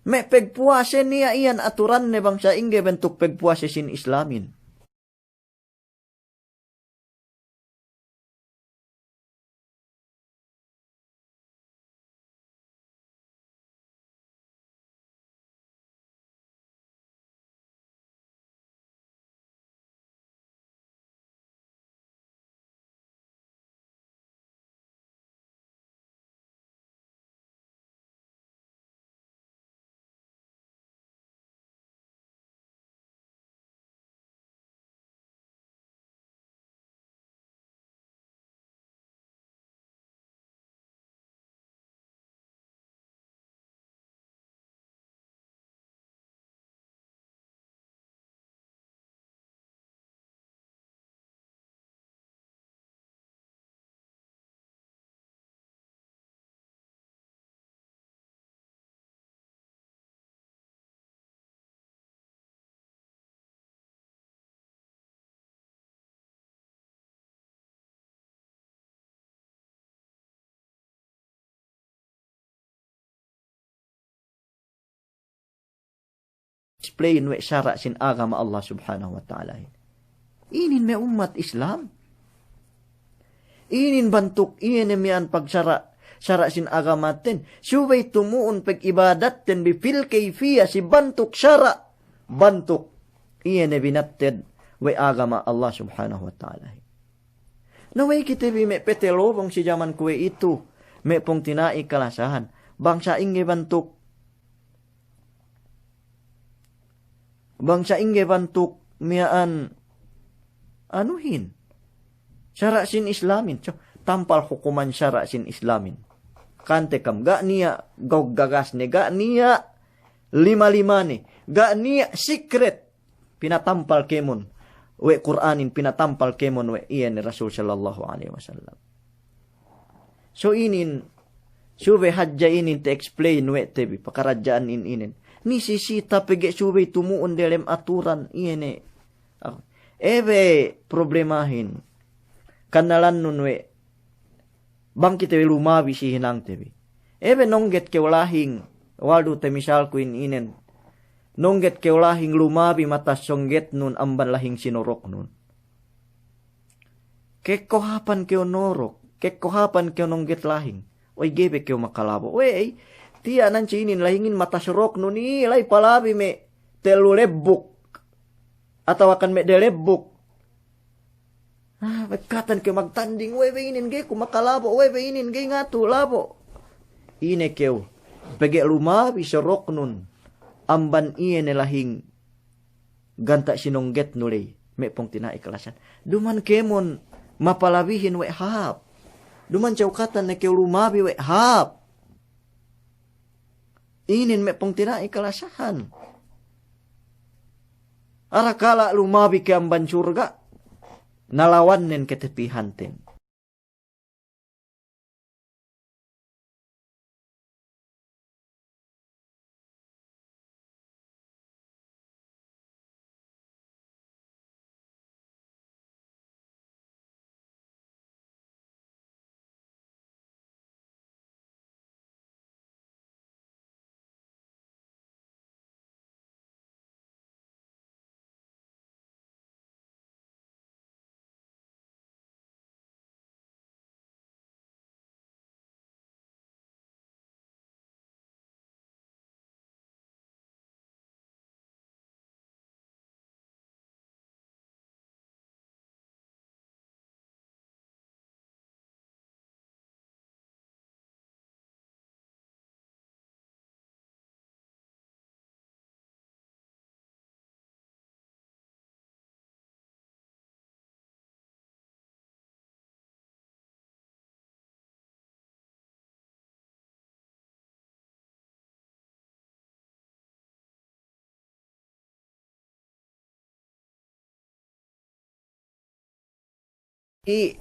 Me' pagpuwase niya' iyan aturanne bang sa'ingge bentuk pagpuwase sin Islamin. Explain we' sara' sin agama Allah Subhanahu wa Ta'ala. Inin me' ummat Islam. Inin bantuk, iye ne miya'an pagsara', sara' sin agamaten. Subey tumu'un pag'ibadatten bi fil kayfiya si bantuk sara'. Bantuk, iye ne binatted we' agama Allah Subhanahu wa Ta'ala. Na we' kite bi me' pete lobong si jaman kuwe'itu, me' pungtina'i kalasahan. Bang sa'ingge bantuk, bang sa'ingge bantuk miya'an anuhin. Sara' sin Islamin. So, tampal hukuman sara' sin Islamin. Kante kam, ga' niya' gawgagasne, ga' niya' lima-limane, ga' niya' secret. Pinatampal kēmon we' Kur'anin, pinatampal kēmon we' iye ne Rasul sallallahu alaihi wasallam. So inin, subey hadja inin te-explain we' te bi pakaradja'an in inin. Nisisita pegge' subey tumu'un delem aturan iye ne. Ah, ebe problemahin. Kannalannun we' bang kite lumabi si hinangte bi. Ebe nongget kew lahing, waldu te misalku in inen. Nongget kew lahing lumabi matas songgetnun amban lahing si noroknun. Kekkohapan kew norok, kekkohapan kew nongget lahing. Oy, ga'i be kew makalabo'. Wey, tiya' nan si inin lahingin matas roknun, i, la'i palabi me' tellu lebbuk. Atawakan me' delebbuk. Ah, bekkatan kew magtanding, we' be inin ga'i ku makalabo', we' be inin ga'i ngatu labo'. Ine kew, pegge' lumabi soroknun amban iye ne lahing ganta' sinonggetnu ley, me' pungtina'i kalasahan. Duma'in kēmon mapalabihin we' hāp. Duma'in cewkatan ne kew lumabi we' hāp. Inin me' pungtina'i kalasahan. Arakala' lumabi kew amban surga', nalawannen ketepihanten. I,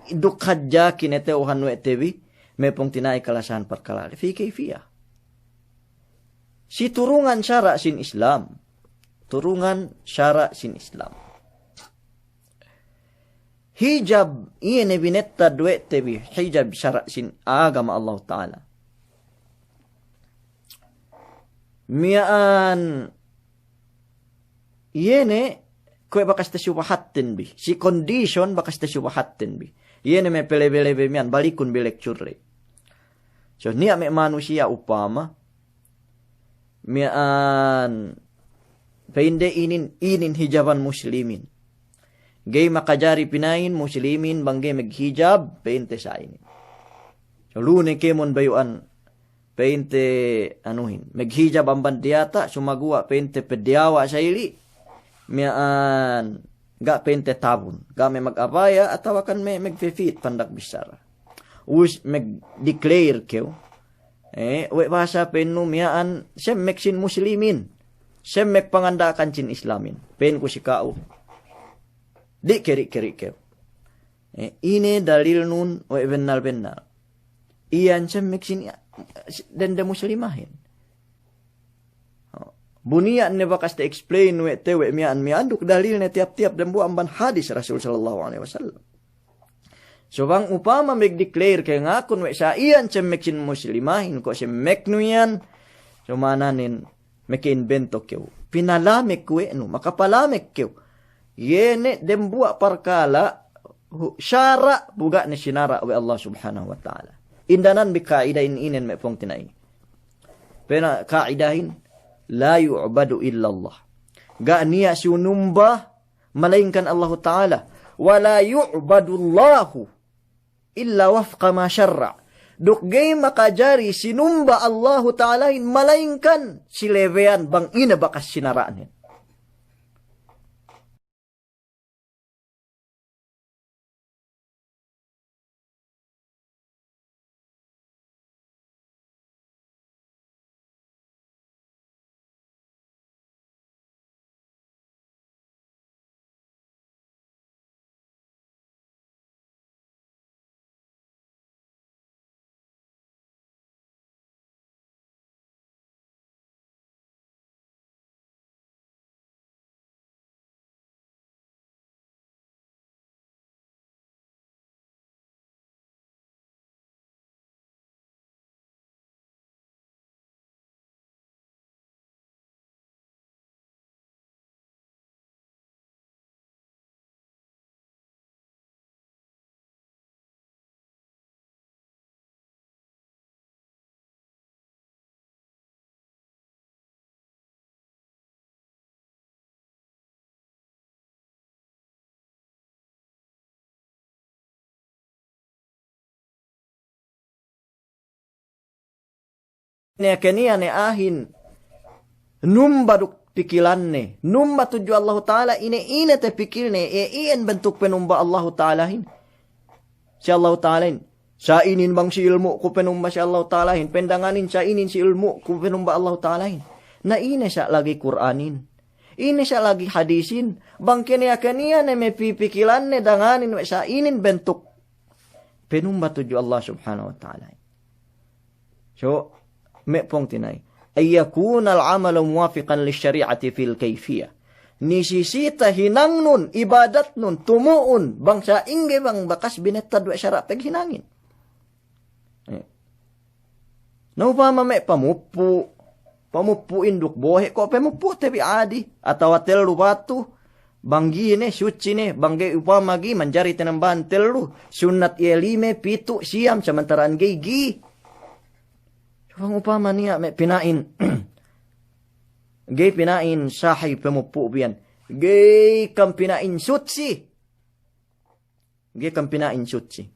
i duk hadja kineta'uhan we' te bi, me' pungtina'i kalasahan, parkala' fi kayfiyah. Si turungan sara' sin Islam. Turungan sara' sin Islam. Hijab, iye ne binettad we' te bi, hijab sara' sin agama Allahu Ta'ala. Miya'an, iye ne kuwe' bakas tasubahatten bi. Si condition bakas tasubahatten bi. Iye ne me' pelebe-lebe miya'an, balikun bi lecture ley. So, niya' me' manusiya' upama, miya'an, pa'inde inin, inin hijaban muslimin. Ga'i makajari pina'in muslimin bang ga'i maghijab, pa'inte sa inin. So, lu ne kēmon bayu'an, pa'inte anuhin. Maghijab amban diyata', sumaguwa' pa'inte pe diyawa' sa ili', miya'an ga' pa'inte tabun, ga' me' magabaya, atawakan me' magfefit pandak bissara. Us magdeclare kew, eh, we' bahasa pa'innu miya'an semmek sin muslimin, semmek panganda'akan sin Islamin. Pa'inku si ka'u, di' keri'-keri' kew. Eh, ine dalilnun we' bennal-bennal iyan semmek sin, dende muslimahin. Bu niya' ne bakas ta-explain we' te we' miya'an-miya'an duk dalilne tiyap-tiyap dambuwa' amban hadis Rasul sallallahu alaihi wasallam. So bang upama magdeclare kew ngakun we' sa iyan semmek sin muslimahin, ko' semmeknu iyan, so ma'ananen maka-imbento kew. Pinalamek we' nu, makapalamek kew. Iye ne dambuwa' parkala' hu-, sara' bu ga' ne sinara' we' Allah Subhanahu wa Ta'ala. Indanan bi ka'idahin inen me' pungtina'i. Pa'in ka'idahin, la yu'badu illallah. Ga' niya' sinumba malaingkan Allahu Ta'ala. Wa la yu'badullahu illa wafqa ma syarra'. Duk ga'i makajari sinumba Allahu Ta'alahin malaingkan si lebeyan bang ine bakas sinara'nen. ne keniya ne a'ahin numba duk pikilanne, numba tudju Allahu Ta'ala, ine, ine te pikilne, e, iyan bentuk penumba Allahu Ta'alahin. Si Allahu Ta'alahin. Sa inin bang si ilmu'ku penumba si Allahu Ta'alahin, pendanganin sa inin si ilmu'ku penumba Allahu Ta'alahin. Na ine sa lagi' Kur'anin. Ine sa lagi' hadisin. Bang keniya-keniya ne me' pi-, pikilanne danganin we' sa inin bentuk penumba tudju Allah Subhanahu wa Ta'alahin. So, me' pungtina'i. An yakunal amalu muwafiqan lish-shari'ati fil kayfiyah. Nisisita hinangnun, ibadatnun, tumu'un, bang sa'ingge bang bakas binettad we' sara' peghinangin. Eh. Na upama me' pamuppu', pamuppu'in duk bohe', ko' pamuppu'te bi adi, atawa tellu batu, bang ga'i ne, sutsi ne, bang ga'i upama ga'i, manjari tinambahan tellu, sunnat iye lime, pitu', siyam, samantara'an ga'i, ga'i. Bang upama niya' me' pina'in, ga'i pina'in sahi pamuppu' bi iyan, ga'i kam pina'in sutsi. Ga'i kam pina'in sutsi.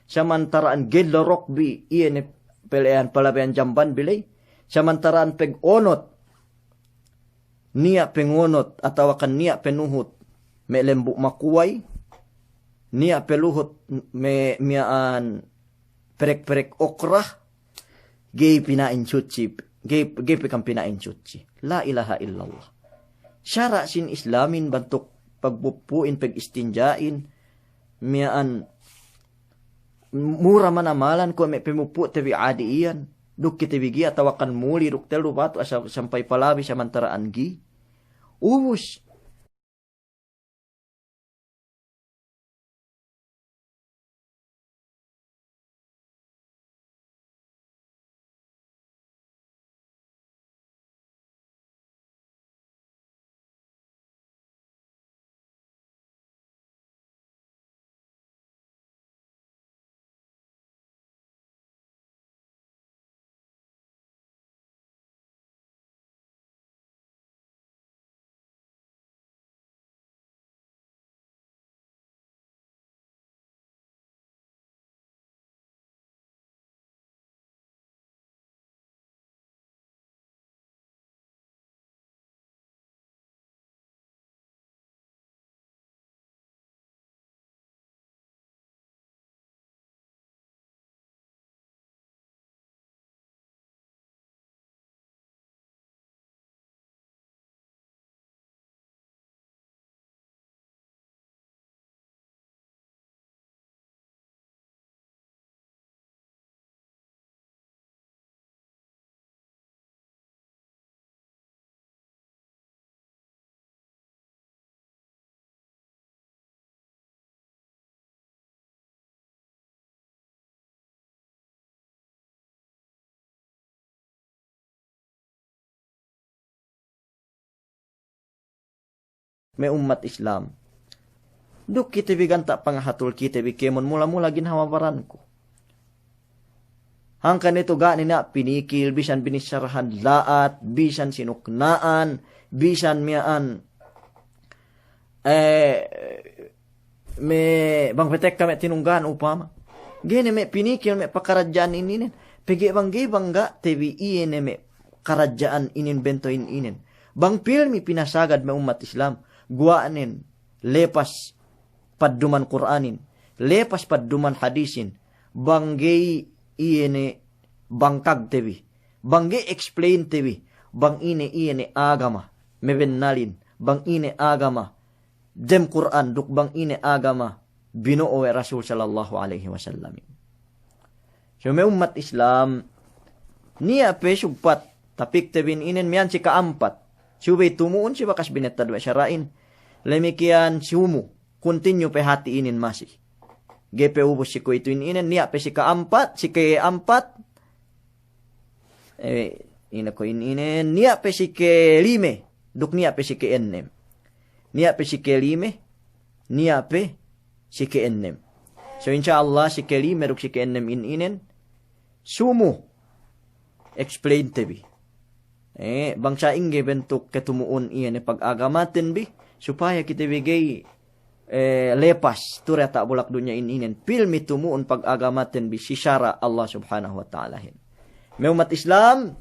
Samantara'an ga'i lorok bi, iye ne pele'an palabeyan jamban bi ley. Samantara'an pegonot. Niya' pengonot atawakan niya' penuhut me' lembu' makuway. Niya' peluhut me' miya'an perek-perek okra. Ga'i pina'in sutsi, ga'i, ga'i pe kam pina'in sutsi. La ilaha illallah. Sara' sin Islamin bantuk pagpuppu'in, pag-istinja'in, miya'an mura man amalan kuwe' me' pamuppu'te bi adi iyan. Duk kite bi ga'i atawakan muli duk tellu batu asa sampay palabi samantara'an ga'i. Ubus. Me' ummat Islam. Duk kite bi ganta' pangahatul kite bi kēmon mula-mula ginhawa baranku. Hangkan itu ga' ne niya' pinikil, bisan binissarahan la'at, bisan sinukna'an, bisan miya'an, eh, me' bang petekka me' tinunggahan upama. Ga'i ne me' pinikil me' pakaradja'an ininen. Pegge' bang ga'i bang ga' te bi iye ne me' karadja'an inin bento'in inen. Bang pilmi pinasagad me' ummat Islam, guwa'nen lepas padduman Kur'anin, lepas padduman hadisin, bang ga'i iye ne bangkagte bi, bang ga'i explainte bi, bang ine iye ne agama mabennalin, bang ine agama dem Kur'an duk bang ine agama bino'o we' Rasul sallallahu alaihi wasallamin. So me' ummat Islam, niya' pe sugpat tapikte bi inin miya'an si ka'ampat. Subey tumu'un si bakas binettad we' sara'in. Damikkiyan sumu, continue pe hati' inin masi. Ga'i pe ubus si kuwe'itu inin, niya' pe si ka'ampat, si ke'ampat, eh, ine ko' inin, niya' pe si kelime, duk niya' pe si ke'ennem. Niya' pe si kelime, niya' pe si ke'ennem. So, insya Allah, si kelime duk si ke'ennem inin, sumu explainte bi. Eh, bang sa'ingge bentuk katumu'un iye ne pag'agamaten bi, supaya kite bi ga'i, eh, lepas tu'u diyata' bulak dunya inin, pilmi tumu'un pag'agamaten bi si sara' Allah Subhanahu wa Ta'alahin. Me' ummat Islam,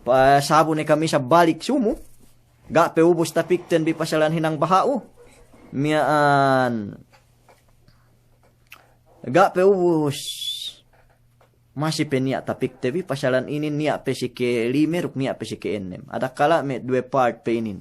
pasabu ne kami isab balik sumu. Ga' pe ubus tapikten bi pasalan hinang baha'u. Miya'an. Ga' pe ubus. Masi pe niya' tapikte bi pasalan inin, niya' pe si ke lime duk niya' pe si ke ennem. Adakala' me' duwe part pe inin.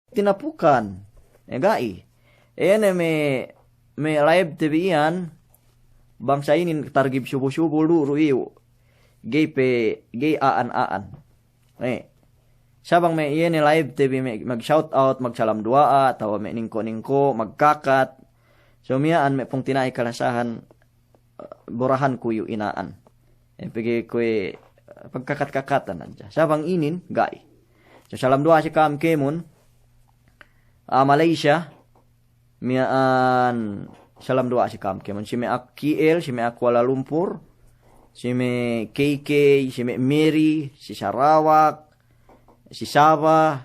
Tinapukan. E, ga'i. E, ne me', me' live te bi iyan, bang sa inin targib subu-subu lu ru'iyu. Ga'i pe, ga'i a'an-a'an. E, sabang me' iye ne live te bi me' mag-shout out, magsalam duwa'a, atawa me' ningko'-ningko', magkakat. So miya'an me' pungtina'i kalasahan, burahan ku iyu ina'an. E, pegge' kuwe', e, pagkakat-kakatan hadja. Sabang inin, ga'i. So, salam duwa'a si ka'am kēmon, a, Malaysia, miya'an salam duwa'a si ka'am kēmon. Si me' a'a K L, si me' a'a Kuala Lumpur, si me' K K, si me' Mary, si Sarawak, si Sabah,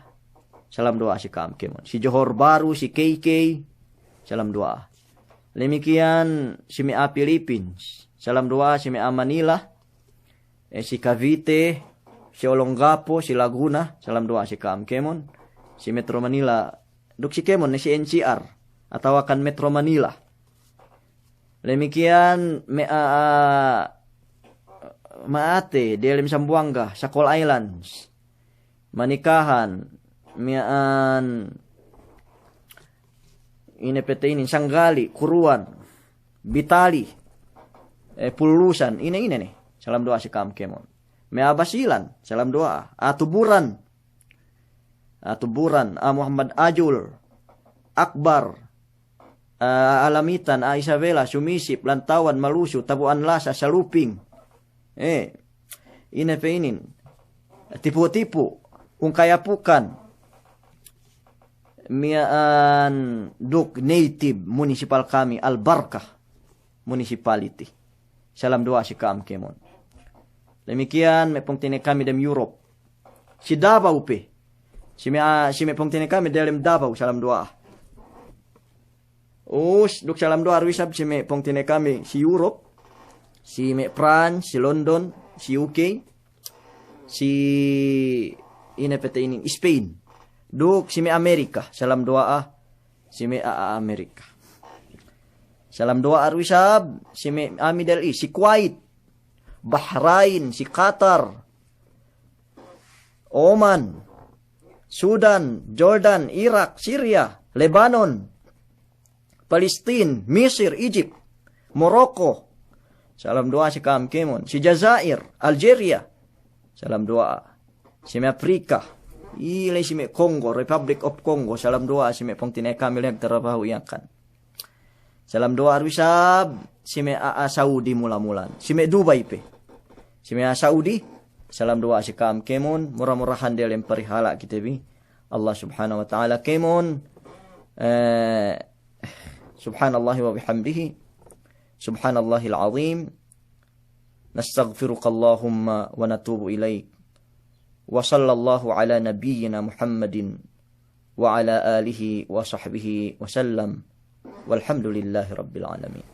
salam duwa'a si ka'am kēmon. Si Johor Bahru, si K K, salam duwa'a. Damikkiyan si me' a'a Philippines, salam duwa'a si me' a'a Manila, e, si Cavite, si Olongapo, si Laguna, salam duwa'a si ka'am kēmon, si Metro Manila, duk si kēmon ne si N C R, atawakan Metro Manila. Damikkiyan me' a'a, a, Ma'ate, diyalem Sambuwangga, Sakol Islands, Manikahan, miya'an, ine pe te inin, Sanggali', Kuruwan, Bitali, e, Pulusan, ine-ine ne, salam duwa'a si ka'am kēmon. Me' a'a Basilan, salam duwa'a. A'a Tuburan, a'a Tuburan, a'a Muhammad Ajul, Akbar, a'a Alamitan, a'a Isabela, Sumisip, Lantawan, Malusu, Tabu'an Lasa, Saluping. E, ine pe inin. Tipo-Tipo, Ungkaya Pukan. Miya'an duk native municipal kami, Al-Barkah Municipality. Salam duwa'a si ka'am kēmon. Damikkiyan me' pungtina'i kami dem Europe. Si Davao pe. Si me', a, si me' pungtina'i kami diyalem Davao, salam duwa'a. Us, duk salam duwa'a du isab si me' pungtina'i kami si Europe, si me' France, si London, si U K, si ine pe te inin, Spain. Duk si me' Amerika, salam duwa'a si me' a'a Amerika. Salam duwa'a du isab si me' a'a Middle East, si Kuwait, Bahrain, si Qatar, Oman, Sudan, Jordan, Iraq, Syria, Lebanon, Palestine, Misir, Egypt, Morocco. Salam duwa'a si ka'am kēmon. Si Jazair, Algeria. Salam duwa'a. Si me' Afrika. Ile si me' Congo, Republic of Congo. Salam duwa'a si me' pungtina'i kami lem tarabahu iyan kan. Salam duwa'a du isab si me' a'a Saudi mula-mulan. Si me' Dubai pe. Si me' a'a Saudi, salam duwa'a si ka'am kēmon, mura-murahan diyalem parihala' kite bi Allah Subhanahu wa Ta'ala kēmon. E, subhanallahi wa bihamdihi, subhanallahil azim. Nastaghfiruka Allahumma wa natubu ilaik. Wa sallallahu ala nabiyyina Muhammadin وعلى آله وصحبه وسلم. والحمد لله رب العالمين.